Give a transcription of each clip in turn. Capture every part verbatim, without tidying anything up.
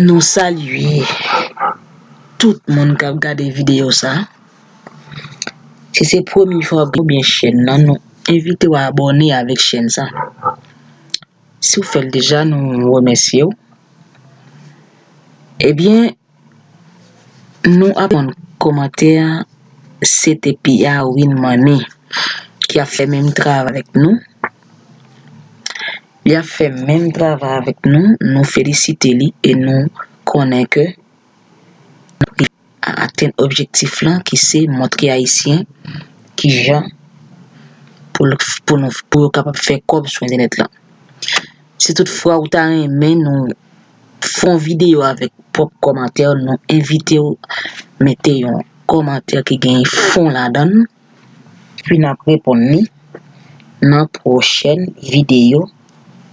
Nou salye tout moun k ap gade videyo sa. Si se premye fwa w oubyen chèn nan, nou envite w abòne avèk chèn sa. Si w fè l deja, nou remèsye w. Ebyen, nou ap reponn kòmantè C T P a Win Money ki ap fè menm travay avèk nou. Li ap fè menm travay avèk nou, nou felisite li e nou konnen ke nou atenn objektif lan ki se montre Ayisyen kijan pou l, pou nou, pou yo kapab fè kòb sou entènèt lan. Si toutfwa ou ta renmen nou fè yon videyo avèk pwòp kòmantè, nou envite w mete yon kòmantè ki gen fon ladan l, epi n ap reponn li nan pwochèn videyo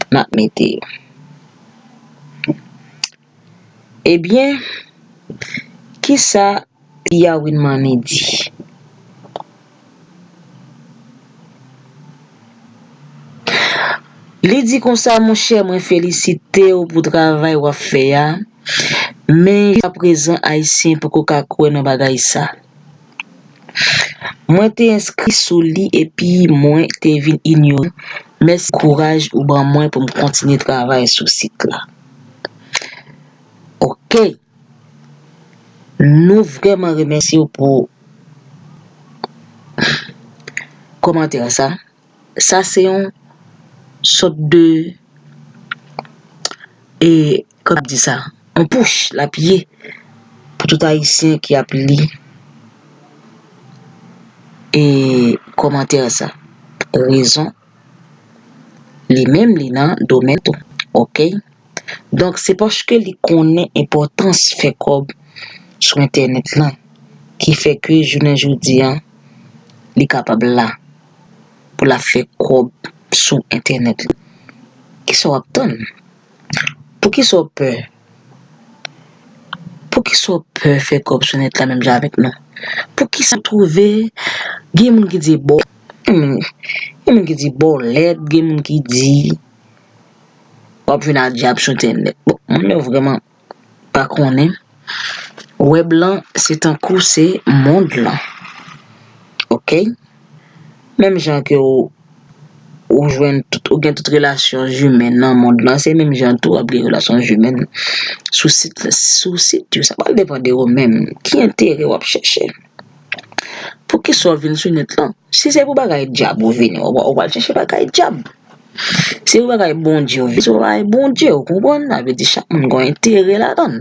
n ap mete yo. Ebyen, kisa Tia Winmany di? Li di konsa, monchè, mwen felisite w pou travay w ap fè a, men jiskaprezan Ayisyen poko ka kwè nan bagay sa. Mwen te enskri sou li epi mwen te vin inyore. Mèsi kouraj ou ban mwen pou m kontinye travay sou sit la. Ok. Nou vrèman remèsye w pou kòmantè sa. Sa se yon sòt de, e, kòman di sa? Yon pouch l ap ye pou tout Ayisyen ki ap li, e, kòmantè sa. Rezon, li menm, li nan domèn tou. Ok? Donk, se paske li konnen enpòtans fè kòb sou entènèt lan, ki fè ke jounen jodi a, li kapab la pou l ap fè kòb sou entènèt lan. Kisa w ap tann? Poukisa w pè? Poukisa w pè fè kòb sou nèt la menm jan avèk nou? Poukisa w twouve gen moun ki di bò, gen moun, gen moun ki di bòlèt, gen moun ki di w ap jwenn a dyab sou entènèt. Bon, moun yo vrèman pa konnen. Wèb lan, se tankou se mond lan. Ok? Menm jan ke w, ou jwenn tout, ou gen tout relasyon jimèn nan mond lan, se menm jan tou w ap gen relasyon jimèn sou sit, sou sit yo. Sa pral depann de ou menm. Ki enterè w ap chèche? Poukisa w vin sou nèt lan? Si se pou bagay dyab ou vini, ou, ou pral chèche bagay dyab. Si se pou bagay Bondye ou vini, se pou bagay Bondye, ou konprann? Sa vle di chak moun gen yon enterè ladan l.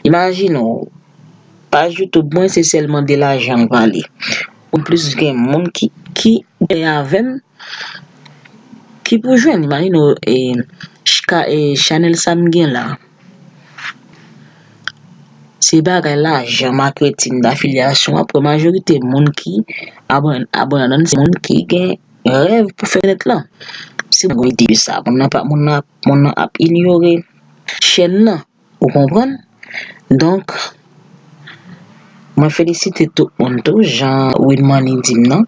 Imajine w, paj YouTube mwen, se sèlman de lajan l pale. Ou plis gen moun ki, ki gen avè m, ki pou jwenn, imajine w, e, chka-, e, chanèl sa m gen la. Se bagay lajan, maketing, afilyasyon. Apre, majorite moun ki abone, abone ladan l, se moun ki gen rèv pou fè nèt lan. Si w gen ide de sa, moun nan pa, moun nan, moun nan ap inyore chèn nan. Ou konprann? Donk, mwen felisite tout moun tou, jan Winmany di m nan.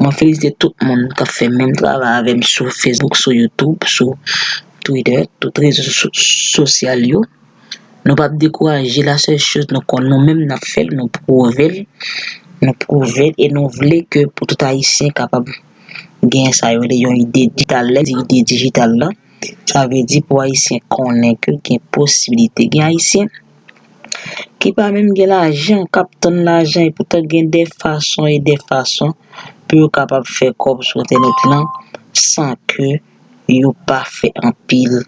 Mwen felisite tout moun k ap fè menm travay avè m sou Facebook, sou YouTube, sou Twitter, tout rezo so-, sosyal yo. Nou p ap dekouraje, la sèl choz nou konn nou menm n ap fè l, nou pwouve l, nou pwouve l e nou vle ke pou tout Ayisyen kapab gen sa yo rele yon ide dijital. Lè m di ide dijital la, sa vle di pou Ayisyen konnen ke gen posibilite. Gen Ayisyen ki pa menm gen lajan, k ap tann lajan, e poutan gen de fason e de fason pou yo kapab fè kòb sou entènèt lan san ke yo pa fè anpil,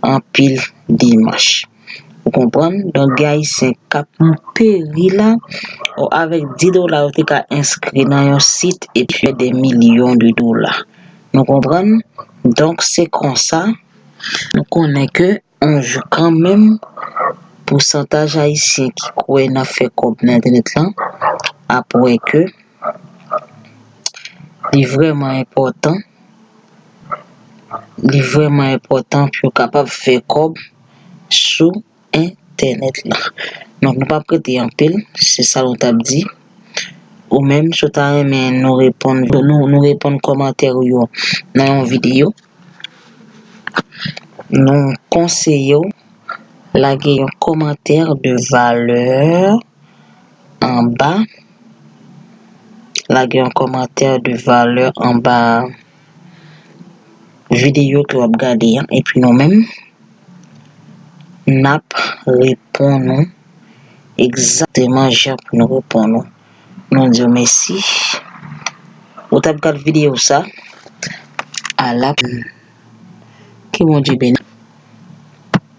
anpil demach. Ou konprann? Donk, gen Ayisyen k ap peri la, o, avèk di dola, yo te ka enskri nan yon sit epi fè de milyon de dola. Nou konprann? Donk, se konsa, nou konnen ke yon jou kanmenm, pousantaj Ayisyen ki kwè nan fè kòb nan entènèt lan, ap wè ke li vrèman enpòtan, li vrèman enpòtan pou yo kapab fè kòb sou entènèt lan. Donk, nou p ap rete anpil, se sa nou t ap di. Ou menm, si w ta renmen nou reponn, nou, nou reponn kòmantè w yo nan yon videyo, nou konseye w Lage yon kòmantè de valè anba. Lage yon kòmantè de valè anba videyo ke w ap gade an, epi nou menm, n ap reponn ou egzakteman jan pou nou reponn ou. Nou di w mèsi. Ou t ap gad videyo sa. A la, ke Bondye beni.